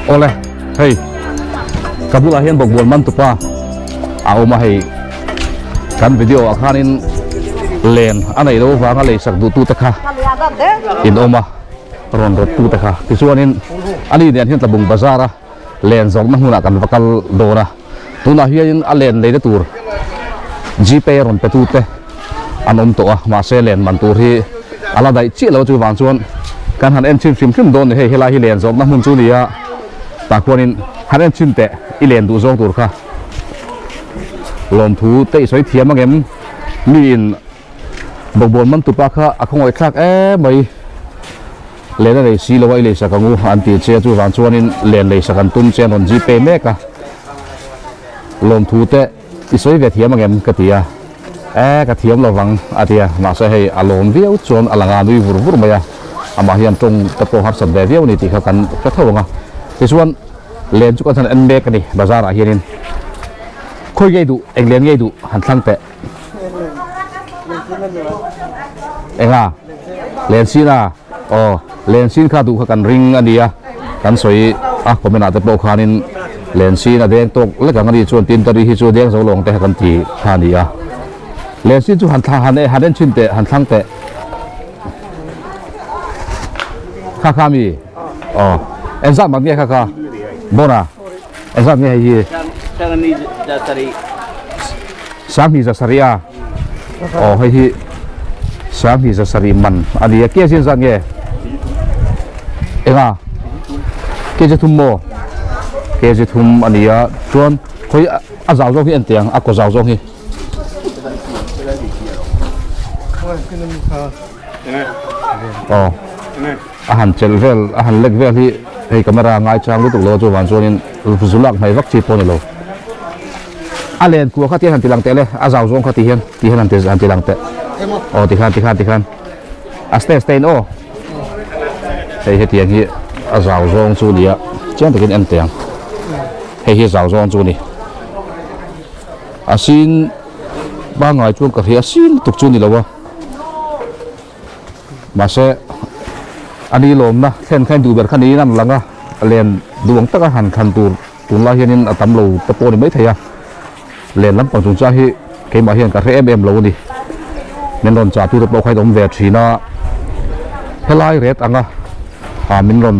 Awle, hei ka bulah hian bawkbawn man tupa a awm a hei kan video ah khanin len a neih loh avanga leisak duhtute kha in awm a rawn rawt tute kha tichuanin ani nen hian Tlabung bazar a len zawrhna hmunah kan va kal dawn a tunah hianin a len leina tur gpay a rawn pe tute an awm tawh a mahse len man tur hi a la daih chiah lo chuvang chuan kan han en chhin hrim hrim dawn a ni hei helai hi len zawrhna hmun chu a ni a tah khuanin han en chhin teh i len duh zawng tur kha lawmthu te i sawi thiam ang em miin bawkbawn man tupa kha a khawngaih thlak em mai. Len a nei si lo a, i leisak ang u an ti che a, chuvang chuanin len leisak an tum che an rawn gpay mek a, lawmthu te i sawi ve thiam ang em ka ti a, e ka thiam lo vang a ti a, mahse hei a lawm viau chuan a lang a, nui vur vur mai a, amah hian tawng te pawh harsat ve viau a ni tih kha kan hre tho ang a, tichuan len chu kan han en mek a ni bazar ah hianin khawi ngei duh eng len ngei duh han thlang teh. Enga? Lensin a? Aw, lensin kha duh kha kan ring a nia. Kan sawi a comment ah te pawh khanin lensin a deng tawk lek ang a ni chuan tin tari hi chu deng zo lawng te kha kan ti kha a ni a. Lensin chu han thla han han en chhin teh han thlang teh. Kha kha mi? Aw, engzat mak nge kha kha? Bona? Engzat nge hei hi? Sanghnih za sarih a. Aw hei hi sanghnih za sarih man a ni a. Kg engzat nge? Enga? Kg thum maw? Kg thum a ni a. Chuan khawi a zau zawng hi en teh ang a kaw zau zawng hi. Aw a han chelh vel a han lek vel hi hei camera ngai chang lutuk lo chuvang chuanin zu lak hmai vak chi pawh a ni lo a len kua kha ti hian han ti lang teh le a zau zawng kha ti hian ti hian han ti han ti lang teh aw ti khan ti khan ti khan a ste ste in aw hei hetiang hi a zau zawng chu a ni a chiang takin en teh ang hei hi a zau zawng chu a ni a sin pangngai chuan ka hria a sin lutuk chu a ni lo a. Mahse, a ni lawmna thlen kha in duh ber kha niin an lang a, len duang taka han thlan tur tunlai hianin a tam lo te pawh a ni maithei a, len lampang chungchang hi keimah hian ka hre em em lo a ni. Min rawn chah tute pawh kha in awm ve thin a, helai ret anga ah min rawn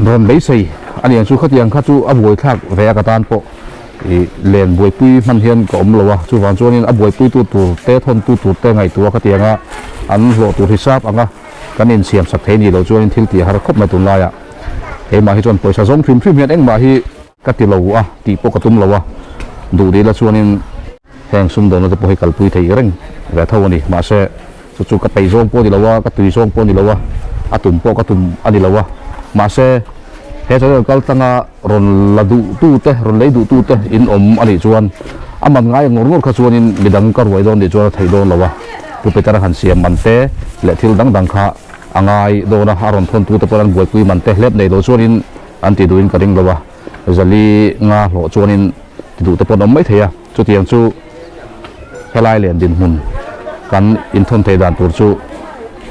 rawn beisei a ni ang chu khatiang kha chu a buaithlak ve a ka tan pawh. Ih len buaipui hman hian ka awm lo a, chuvang chuanin a buaipuitu tur te thawntu tur te ngaihtuah ka ti ang a, an hlawh tur hisap ang a, kan insiam sak thei ni loh chuanin thil tih a har khawp mai tunlaiah. Keimah hi chuan pawisa zawng hrim hrim hian engmah hi ka ti lo a tih pawh ka tum lo a, duh dil a chuanin heng sumdawnna te pawh hi kalpui thei reng ve tho a ni. Mahse chu chu ka peih zawng pawh a ni lo a, ka tui zawng pawh a ni lo a, a tum pawh ka tum a ni lo a, mahse he channel kal tlanga rawn la duh tu te, rawn lei duh tu te in awm a nih chuan a man ngai ngawr ngawr kha chuanin midang ka ruai dawn nih chuan a theih dawn lo a, Pu Peter a han siam man te leh thil dang dang kha a ngai dawn a, a rawn thawn tu te pawh an buaipui man te hlep nei lo chuanin an ti duhin ka ring lo a, zali nga hlawh chuanin ti duh te pawh an awm mai thei a. Chutiang chu helai len dinhmun kan inthawn thei dan tur chu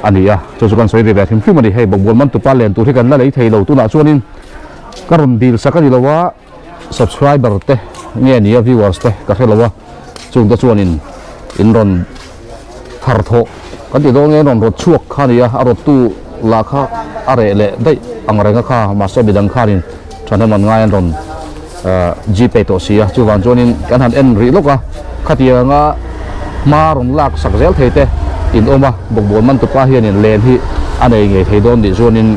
a ni a, chu chu kan sawi ve ve hrim hrim a ni. Hei bawkbawn man tupa len tur hi kan la lei thei lo, tunah chuanin ka rawn dil sak a ni lo a, subscriber te nge ni a viewers te ka hre lo a, chungte chuanin in rawn thar thawh kan ti dawn nge rawn rawt chhuak kha a ni a, a rawttu lah kha a reh leh daih ang reng a kha, mahse midang khanin thahnem an ngai an rawn gpay tawh si a, chuvang chuanin kan han en rih lawk a, khatianga hma rawn lak sak zel thei te in awm a, bawkbawn man tupa hianin len hi a nei ngei thei dawn nih chuanin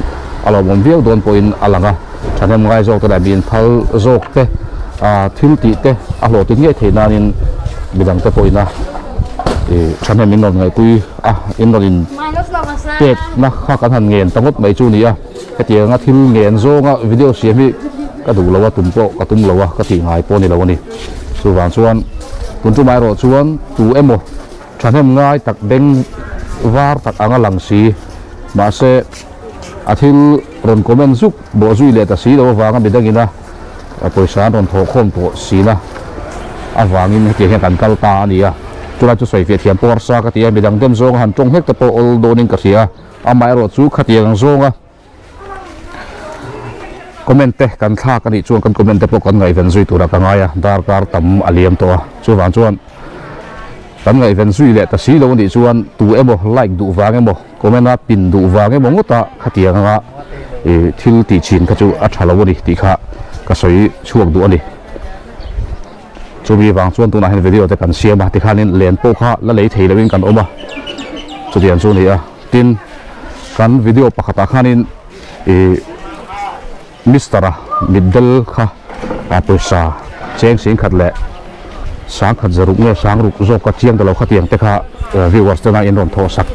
a lawmawm viau dawn pawhin a lang a, thahnem ngai zawk te leh mi inphal zawk te thil tih te a hlawhtlin ngei thei nanin midang te pawhin a thahnem in rawn ngaihpui a, in rawn in pek na kha kan han ngen ta ngawt mai chu a ni a. Hetianga thil ngen zawnga video siam hi ka duh lo a, tum pawh ka tum lo a, ka tih ngai pawh a ni lo a ni. Chuvang chuan tun tumah erawh chuan tu emaw thahnem ngai tak beng var tak anga lang si, mahse a thil rawn comment zuk bawh zui leh ta si lo avanga midangina pawisa an rawn thawh khawm tawh sina avangin hetiang hian kan kal ta a ni a. Chulai chu sawi fiah thiam pawh harsa ka ti a, midang dem zawnga han tawng hlek te pawh awl dawnin ka hria a. Amaherawh chu khatiang ang zawnga Comment te kan thlak a nih chuan kan comment te pawh kan ngaihven zui turah ka ngai a, darkar tam a liam tawh a, chuvang chuan kan ngaihven zui leh ta si lo a nih chuan tu emaw like duh vang emaw comment a pin duh vang emaw ngawta khatiang anga ih thil tih chin kha chu a tha lo a ni tih kha ka sawi chhuak duh a ni. Chumi vang chuan tunah hian video te kan siam a, tikhanin len pawh kha la lei thei loin kan awm a, chutiang chu a ni a. Tin, kan video pakhatah khanin ih Mister-a mitdel kha a pawisa cheng singkhat leh sangkhat zaruk nge sangruk zawk ka chiang ta lo khatiang te kha viewers tena in rawn thawh sak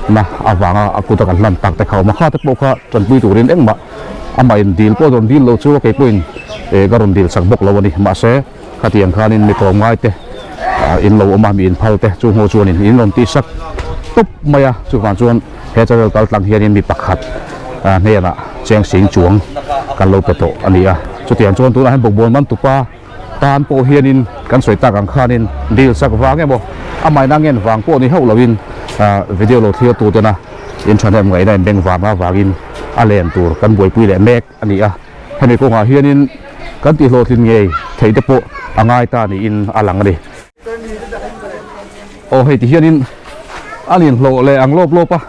na avanga a kuta kan hlan tak te kha a awm a, kha te pawh kha tanpui turin engmah amah in dil pawh rawn dil lo chu kei pawhin eh ka rawn dil chak bawk lo a ni mahse khatiang khanin mi tlawmngai te ah in lo awm a mi inphal te chu hmuh chuanin in rawn tih sak tawp mai a chuvang chuan he channel kal tlang hianin mi pakhat ah hnenah cheng sing chuang kan lo pe tawh a ni a chutiang chuan tunah hian bawkbawn man tupa tan pawh hianin kan sawi tak ang khanin dil sak vang emaw amah in a ngen vang pawh ni hauh loin ah video lo thlir tu tena in thahnem ngaihna in beng varna avangin a len tur kan buaipui leh mek a ni a hemi kawngah hianin kan tih hlawhtlin ngei theih te pawh a ngai ta niin a lang a ni. Aw hei ti hianin a ninhlawh leh ang lawp lawp a.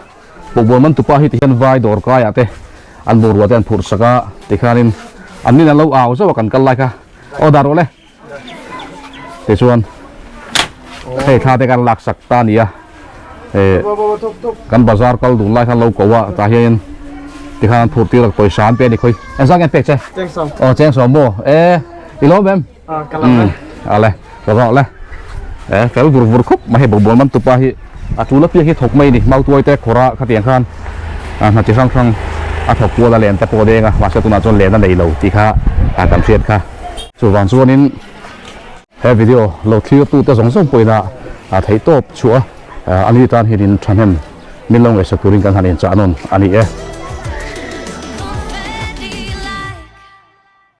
Bawkbawn man tupa hi tihian vai dawr kaiah te an bungrua te an phurh sak a tikhanin an nin an lo au zauh a kan kal lai kha aw dah rawh le tichuan hei thla te kan lak sak ta a ni a eh kan bazar kal dun lai khan lo ko a tah hianin tikhan an phurh tir a pawisa an pe a ni khawi engzah nge an pek che aw cheng sawm maw e i lawm em. Umm ale ka zawh le e fel vur vur khawp mai hei bawkbawn man tupa hi a tul apiang hi thawk mai a ni mautuai te khawrh a khatiang khan a hna chi hrang hrang a thawk kual a len te pawh a deng a mahse tunah chuan len a nei lo tih kha a kan hriat kha chuvang chuanin he video lo thlir tu te zawng zawng pawhin a a theih tawp chhuah a ani tan hianin thahnem min lo ngaihsak turin kan han inchah nawn a ni e.